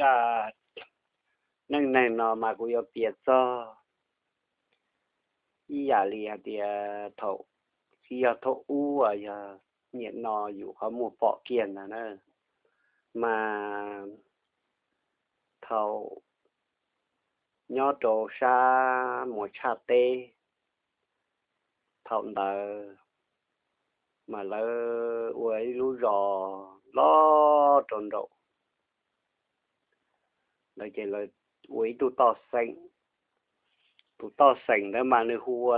zaj neej neeg no mas kuv yuav piav txog ib yam li hais tias thaum, tsis yog thaum ub, yog niaj no yus qhov muag pom kiag ntag na. Mas thaum nyob rau sab Muas Tshaj teb, thaum ntawd mas lawv ua ib lub zos loj rau nraum ntawd ces lawv ua ib tug toj xeem. Tus toj xeem ntawd mas nws hu ua,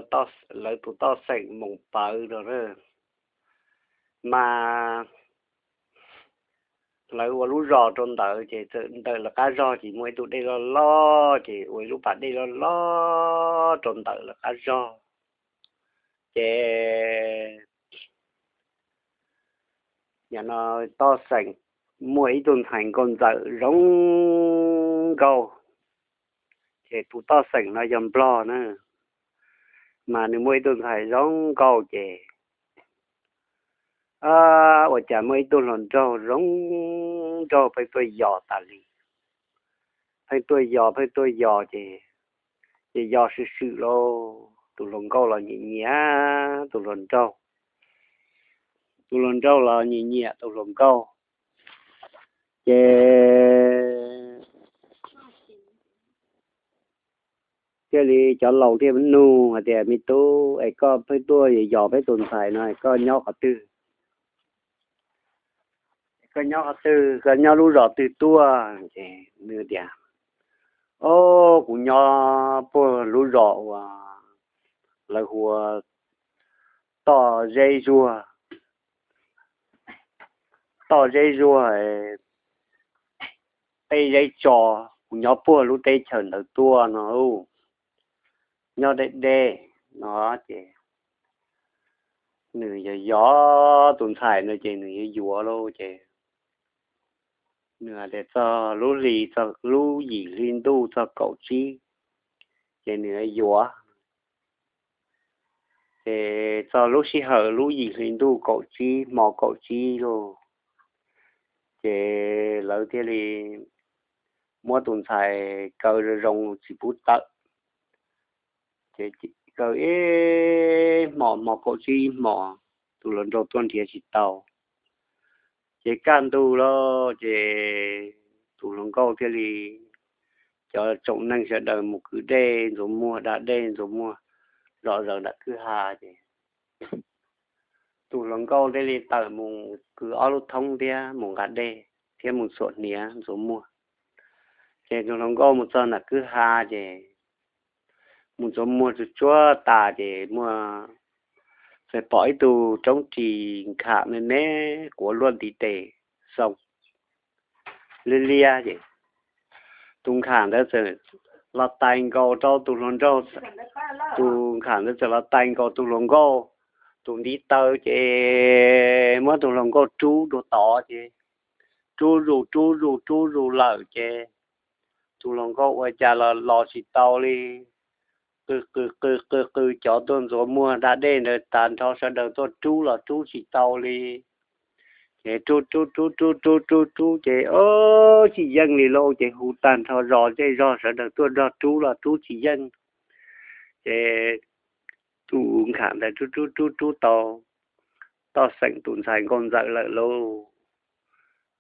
lawv tus toj xeem Moos Pawv no na. Mas lawv ua lub zos rau ntawd ces txawm ntawm lawv qab zog ces muaj ib tug dej loj loj ces ua ib lub pas dej loj loj rau ntawm lawv qab zog. Ces yog no toj xeem muaj ib tug ntxhais nkauj ntxawm zoo nkauj, ces tus toj xeem no yog nplog na, mas nws muaj ib tug ntxhais zoo nkauj ces ua cas muaj ib tug hluas nraug zoo nraug pheej tuaj yos tas li. Pheej tuaj yos, pheej tuaj yos ces, ces yos swm swm lauj, tus hluas nkauj los nyiam nyiam tus hluas nraug, tus hluas nraug los nyiam nyiam tus hluas nkauj. Ces thiaj li cov laus thiaj nug hais tias, me tub, es koj pheej tuaj yos peb tus ntxhais no, koj nyob qhov twg? Koj nyob qhov twg, koj nyob lub zos twg tuaj? Ces nws tias, o, kuv nyob puag lub zos uas lawv hu ua Toj Zeb Zuag, Toj Zeb Zuag, Teb Zeb Tso, kuv nyob puag lub teb chaws ntawd tuaj no, nyob deb deb no. Ces nws yog yos tus ntxhais no ces nws yuav yuav lauj. Ces nws hais tias txog lub hli, txog lub yim hli ntuj txog kaum tsib ces nws yuav. Ces txog lub sij hawm lub yim hli ntuj kaum tsib, hmo kaum tsib lauj, ces lawv thiaj li muab tus ntxhais kaw zoo zoo tsis pub tawm. Ces kaw ib hmos, hmo kaum tsib ib hmos, tus hluas nraug tuaj nrhiav tsis tau. Ces kaj ntug lawm ces tus hluas nkauj thiaj li, cov tsoom neeg sawv daws mus kwv dej ntxuav muag, da dej ntxuav muag, zom zaws nram kwj ha ces tus hluas nkauj thiaj li tawm mus kwv ob lub thoob thiab mus nqa dej thiab mus txhuam hniav ntxuav muag. Ces tus hluas nkauj mus txog nram kwj ha ces mus ntxuav muag tsuag tsuag tas ces muaj, txawm pom ib tug roob ris nkham me me quav luaj ntiv tes xoo liab liab ces tus nkham ntawd txawm los tais nkaus rau tus hluas nraug, tus nkham ntawd txawm los tais nkaus tus hluas nkauj tus ntiv taw ces muab tus hluas nkauj rub dua tod ces rub zus rub zus rub zus lawm ces tus hluas nkauj ua cas los los tsis tau li. Qw qw qw qw qw cov tuaj ntxuav muag da dej ntawd tag nrho sawv daws tuaj rub los rub tsis tau li. Ces rub rub rub rub rub rub rub ces tsis yeej li lauj, ces hu tag nrho zos zej zog sawv daws tuaj nrog rub los rub tsis yeej. Ces tus nkham ntawd rub rub rub rub tau toj xeem tus ntxhais nkauj ntxawm lawm lauj.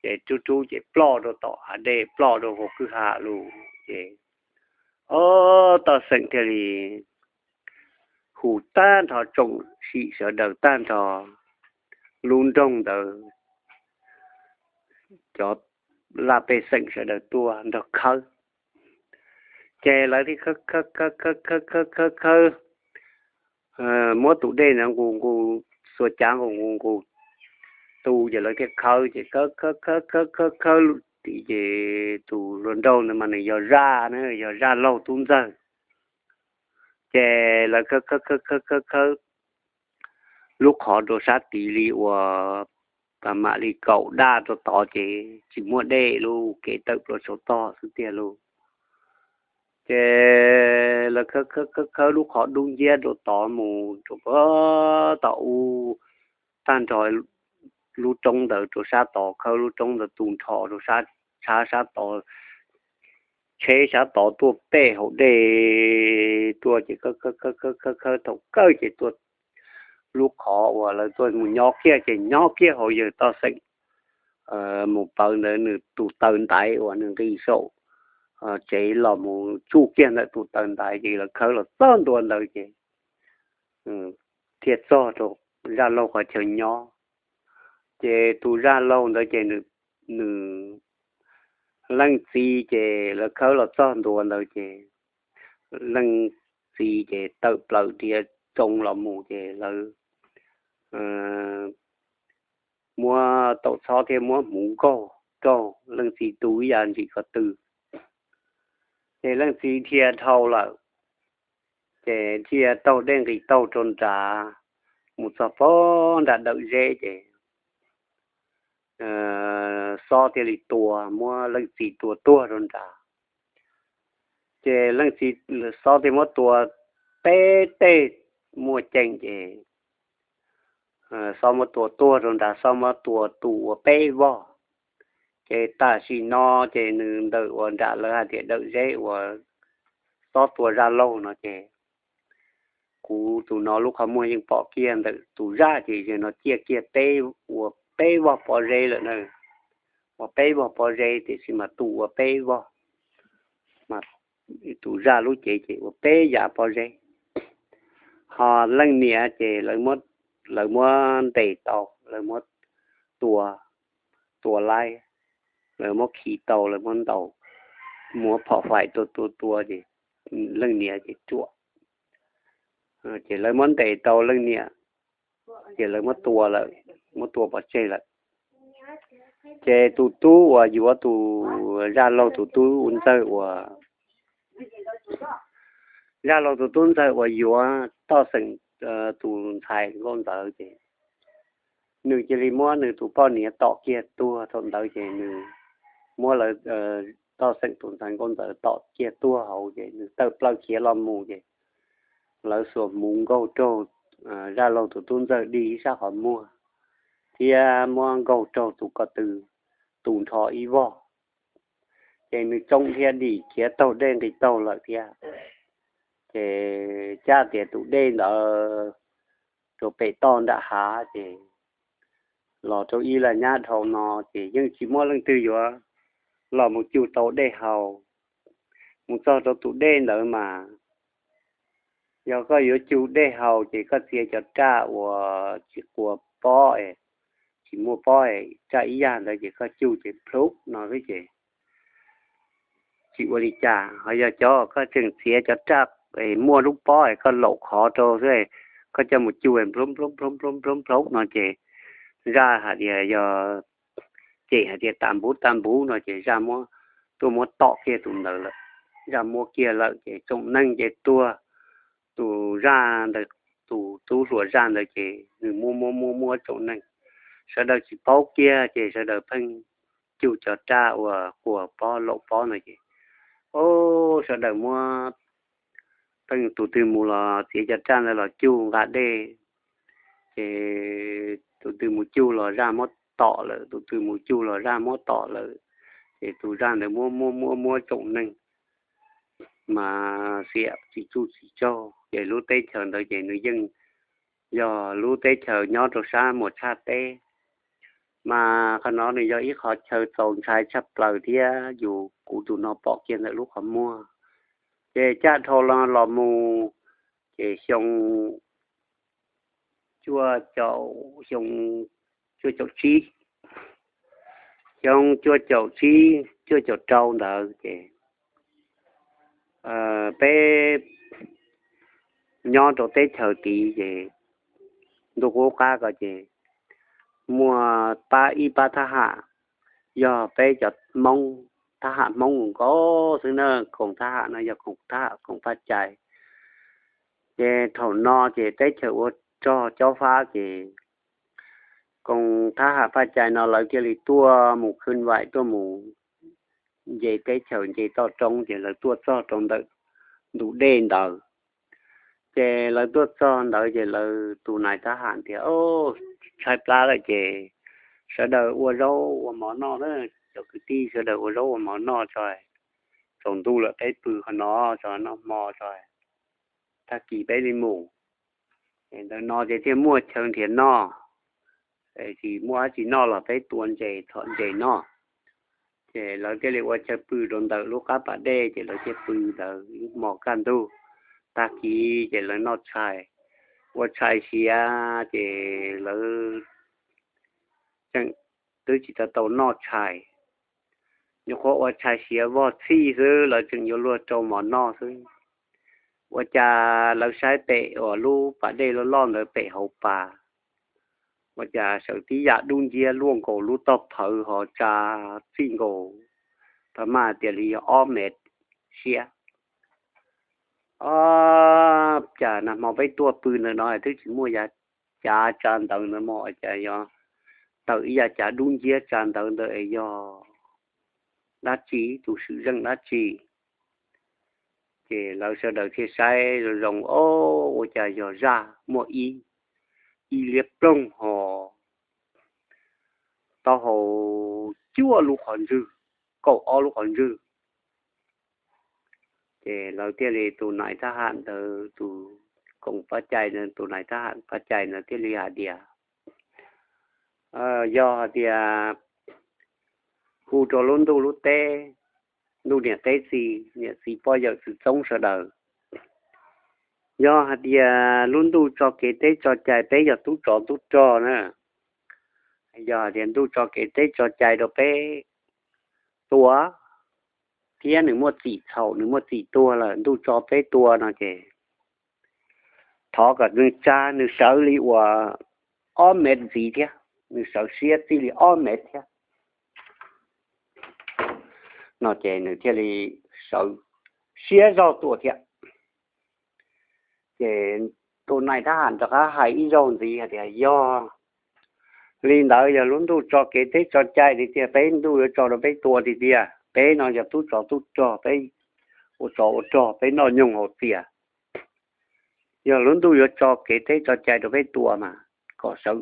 Ces rub rub ces ploj rau tom hav dej, ploj rau hauv kwj ha lawm ces, o, toj xeem thiaj li hu tag nrho tsoom sim sawv daws tag nrho lub nroog ntawd, cov laj pej xeem sawv daws tuaj nrog khawb. Ces lawv thiaj khawb khawb khawb khawb khawb khawb khawb khawb, muab tus dej ntawd nqus nqus, xuas cav nqus nqus nqus tu ces lawv thiaj khawb. Ces khawb khawb khawb khawb khawb khawb ces tus hluas nraug ntawd mas nws yog zaj na, yog zaj laug tub ntxawg. Ces lawv khawb khawb khawb khawb khawb khawb lub qhov rau sab tid li uas pab mam li kaum daj rau tod ces tsis muaj dej lauj, kev tawm plaws saum toj xwb tiag lauj. Ces lawv khawb khawb khawb khawb lub qhov dub nciab rau tod mus rau tom ub, tag nrho lub roob ntawd rau sab tod, khawb lub roob ntawd tu nrho rau sab, tshab sab tod, tsheb sab tod tuaj pem hauv dej tuaj ces khawb khawb khawb khawb khawb khawb thaum kawg ces tuaj lub qhov uas lawv tuaj mus nyob kiag ces nyob kiag hauv yawg Toj Xeem mus pawv ntawd nws tus taw ntaiv uas nws nqis saum tsev los mus tsuj kiag ntawm tus taw ntaiv ces lawv khawb los txog ntua ntawd ces thiaj txog rau zaj laug qhov chaw nyob. Ces tus zaj laug ntawd ces nws leej txiv ces lawv khawb los txog ntua ntawd ces leej txiv ces tawm plaws rhiav tsoo los mus ces lawv muab taum txhob thiab muab hmuv nkaug raug leej txiv tu ib yam ntsis ko tw. Ces leej txiv dhia dhau lawm, ces dhia taug dej nqis taug rau nrad mus txog pog nram dawm zeb ces xob thiaj li tua, muab leej txiv tua tuag rau nrad. Ces leej txiv, xob thiaj muab tua peb teg muaj ceem ces xob muab tua tuag rau nrad, xob muab tua tu ua peb vog. Ces tam sim no ces nws ntawm uas nram lawv hais tias dawm zeb uas xob tua zaj laug no ces kuv tus no lub qhov muag yeej pom kiag ntawm tus zaj ces yog no ciaj kiag peb, ua peb vog pob zeb lawm na. Ua peb vog pob zeb tiam sis mas tu ua peb vog, mas tus zaj lub cev ces ua peb yav pob zeb. Ho leej niam ces lawv muab ntes tau, lawv muab tua, tua laib, lawv muab khi tau, lawv muab ntaus, muab phom faim tua tua tua ces leej niam ces ruam. Ces lawv muab ntes tau leej niam, ces lawv muab tua lawm, muab tua pov tseg lawm. Ces tus tub uas yuav tus zaj laug tus tub ntxawg uas, zaj laug tus tub ntxawg uas yuav Toj Xeem tus ntxhais nkauj ntxawm ces nws cia li muab nws tus poj niam tom kiag tuag. Thaum ntawd ces nws muab lawv, Toj Xeem tus ntxhais nkauj ntxawm tom kiag tuag hauv ces nws tawm plaws khiav los mus ces lawv xuas hmuv nkaug raug zaj laug tus tub ntxawg dig ib sab qhov muag thiab muab nkaug raug tus ko tw tu nrho ib vog. Ces nws tsoo thiab dim khiav taug dej nqis taug lawm thiab. Ces cab tias tus dej ntawd rau pem toj nram hav ces los rau ib laj nyab dhau no ces yeej tsis muaj leej twg yuav los mus cug tau dej haus. Mus txog rau tus dej ntawd mas yog koj yuav cug dej haus ces koj txiav cov raj uas tsis quas pob, tsis muaj pob, raj ib yam ntawd ces koj cug ces plhub no xwb ces tsis ua li cas. Ho yog cov koj tseem txiav cov raj muaj lub pob koj laum qhov rau xwb, koj coj mus cug plhub plhub plhub plhub plhub no ces zaj hais tias yog cem hais tias tas npuv tas npuv no ces zaj muab, tuaj muab tom kiag tus ntawd lawm. Zaj muab kiag lawm ces tsoom neeg ces tuag, tus zaj ntawd, tus tub hluas zaj ntawd ces nws muab muab muab muab tsoom neeg, sawv daws tsis paub kiag ces sawv daws pheej cug cov raj uas quas pob laum pob no ces o, sawv daws muab, pheej tus twg mus los txiav cov raj ntawd los cug nqa dej, ces tus twg mus cug los zaj muab tom lawm, tus twg mus cug los zaj muab tom lawm. Ces tus zaj ntawd muab muab muab muab tsoom neeg mas xiam tsis tsuj tsis tsaug ces lub teb chaws ntawd ces nws yeej yog lub teb chaws nyob rau sab Muas Tshaj teb. Mas qhov no nws yog ib qhov chaw txaus ntshai tshaj plaws thiab yus, kuv tus no pom kiag ntawm lub qhov muag. Ces caj dhau los los mus ces xyoo cuaj caum, xyoo cuaj caum tsib, xyoo cuaj caum tsib cuaj caum rau ntawd ces peb nyob rau teb chaws tid ces ntuj qub qab ko ces muaj pab ib pab thab ham, yog peb cov Hmoob, thab ham Hmoob nkaus xwb na, koom thab ham no yog koom thab ham koom Phaj Cai. Ces thaum no ces teb chaws ua rog cob fab ces koom thab ham Phaj Cai no lawv thiaj li tuaj mus khwj vaim tuaj mus nce teb chaws nce toj roob ces lawv tuaj txog rau ntawm ntug dej ntawd. Ces lawv tuaj txog ntawd ces lawv tus nais thab ham tias, tshaib plab lawm ces sawv daws ua zaub ua mov noj na, cov kwv tij sawv daws ua zaub ua mov noj tso. tsaus ntuj lawm peb pw qhov no tso, noj hmo tso, tag kis peb li mus. Ntawm no ces thiaj muaj chaw nrhiav noj, es tsis muaj dab tsi noj los peb tua ntses, thom ntses noj. Ces lawv thiaj li ua chaw pw rau ntawm lub qab pas dej, ces lawv thiaj pw ntawd ib hmos kaj ntug. Tag kis ces lawv noj tshais, ua tshais siav, ces lawv tseem twb tsis tau tau noj tshais, nyuam qhuav ua tshais siav vog txhij xwb lawv tseem yuav luag rau mov noj xwb. Ua cas lawv saib pem uas lub pas dej loj loj ntawd pem hauv pas, ua cas sawv tib yam dub nciab luaj nkaus lub toj phawv ho tsa txij nkaus, pab maj tias li yog ob mev siab. Ob, cas nag hmo peb tuaj pw ntawm no twb tsis muaj yav cav tsa ntawv ntawd mas cas yog tawm ib yav cav dub nciab tsa ntawv ntawd es yog dab tsi, tus swm zeej dab tsi? Ces lawv sawv daws thiaj saib zoo zoo, o, ua cas yog zaj muaj ib, ib liab ploog ho taub hau cuaj lub qhov ntswg, kaum ob lub qhov ntswg. Ces lawv thiaj li, tus nais thab ham ntawd, tus koom pab cai ntawd, tus nais thab ham pab cai ntawd thiaj li hais tias, yog hais tias hu rau lub ntuj lub teb, ntuj niam teb txiv, niam txiv poj yawm txwv txoob sawv daws, yog hais tias lub ntuj tso kev teb tso cai peb yog tub tsov tub rog na, yog hais tias ntuj tso kev teb tso cai rau peb tua, thiab nws muaj txim txhaum, nws muaj txim tuag lawm, ntuj tso peb tua no ces thov kom nws tsa, nws sawv li uas ob mev ntxiv thiab, nws sawv siab txij li ob mev thiab no ces nws thiaj li sawv siab zog tua thiab. Ces tus nais thab ham rov qab hais ib zaug ntxiv hais tias, yog li ntawd yog lub ntuj tso kev teb tso cai tiag tiag, peb ntuj yuav tso rau peb tua tiag tiag, peb no yog tub tsov tub rog, peb ua tsov ua rog, peb noj nyoog haus txias. Yog lub ntuj yuav tso kev teb tso cai rau peb tua mas kom sawv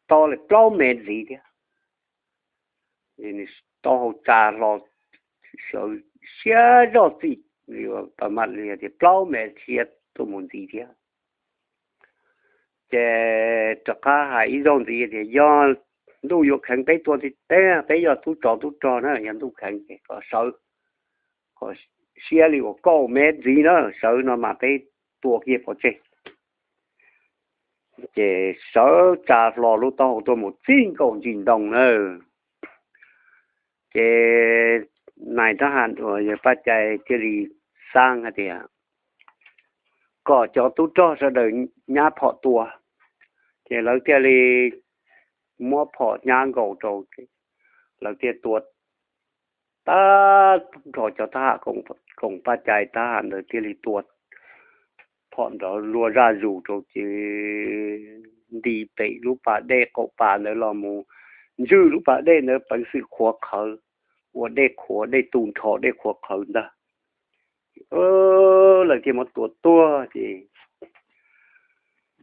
to li plaub mev ntxiv thiab. Taub hau tsa hlo, sawv siab zog txij, pab maj li tias plaub mev siab tuaj mus ntxiv thiab. Ces rov qab hais ib zaug ntxiv tias, yog ntuj yuav kheev peb tua tiag tiag, peb yog tub tsov tub rog na, yog ntuj kheev ces kom sawv, kom siab li uas kaum mev ntxiv na, sawv no mas peb tua kiag pov tseg. Ces sawv tsa hlo lub taub hau tuaj mus txij nkaus ntsis ntoo na. Ces nais thab ham uas yog pab cai thiaj li xaab hais tias kom cov tub rog sawv daws nyab phom tua. Ces lawv thiaj li muab phom nyab nkaus rau, lawv thiaj tua tag nrho cov thab ham koom pab cai, thab ham ntawd thiaj li tua phom nrov luag zaj zus rau ces nti pem lub pas dej qaum pas ntawd los mus ntswj lub pas dej ntawd peev xwm qhuav qhawv, ua dej qhuav, dej tu nrho, dej qhuav qhawv ntag. Lawv thiaj muab tua tuag ces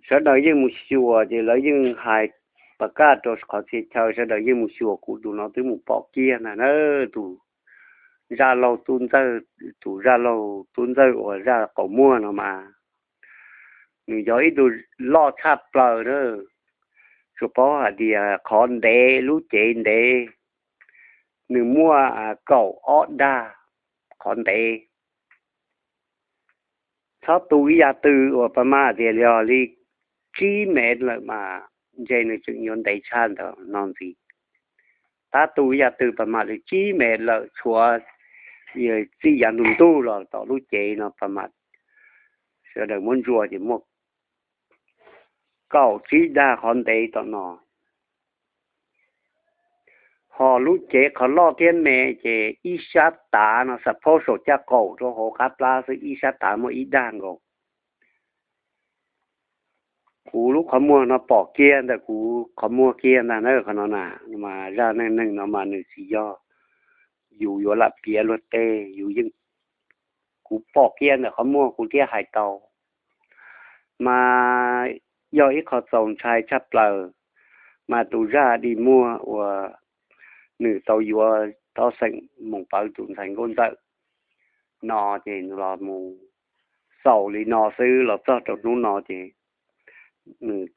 sawv daws yeej mus xyuas ces lawv yeej hais pas kaj rau qhov txhia chaw, sawv daws yeej mus xyuas, kuv tus no twb mus pom kiag ntag na, tus zaj laug tub ntxawg, tus zaj laug tub ntxawg uas zaj qaum muag no mas nws yog ib tug loj tshaj plaws na. Tsuas paub hais tias qhov ntev, lub cev ntev, nws muaj kaum ob dag qhov ntev. Txhob tu ib yam twg uas pab maj tias yog li tsib mev lawm mas ntshe nws tseem yuav ntev tshaj ntawd no ntxiv. Tab tu ib yam twg pab maj li tsib mev lawm, tshuav txij yav ntug ntug los tom lub cev no pab maj, sawv daws muab ntsuas ces muaj kaum tsib dag qhov ntev tom no. Ho lub cev qhov loj thiab me ces ib sab tav no xav phaub saum caj qaum rau hauv qab plab xwb, ib sab tav muaj ib dag nkaus. Kuv lub qhov muag no pom kiag ntawm kuv qhov muag kiag ntag na, qhov no na. Mas zaj neej neeg no mas nws tsis yog yus yuav lam piav luag tej, yus yeej, kuv pom kiag ntawm qhov muag kuv thiaj hais tau. Mas yog ib qho txaus ntshai tshaj plaws, mas tus zaj dig muag uas nws tau yuav Taub Xeem mus pawv tus ntxhais Nkauj Ntxawm no ces los mus xaus li no xwb. Los txog rau hnub no ces nws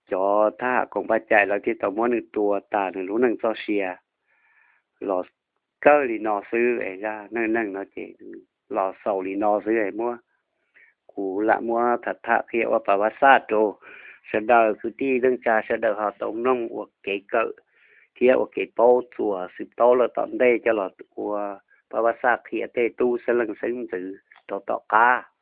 cov thab ham koom paj cai lawv thiaj tau muab nws tua tas nws lub neej txoj sia los kawg li no xwb es zaj neej neeg no ces los xaus li no xwb es muab, kuv lam muab tham tham qhia ua pab vaj xaj rau sawv daws kwv tij neej tsa sawv daws ho tau mloog ua kev kawm thiab ua kev paub txuas xwm tau lawm tom ntej coj los ua pab vaj xaj qhia tej tub xeeb leej xeeb ntxwv rau tom qab.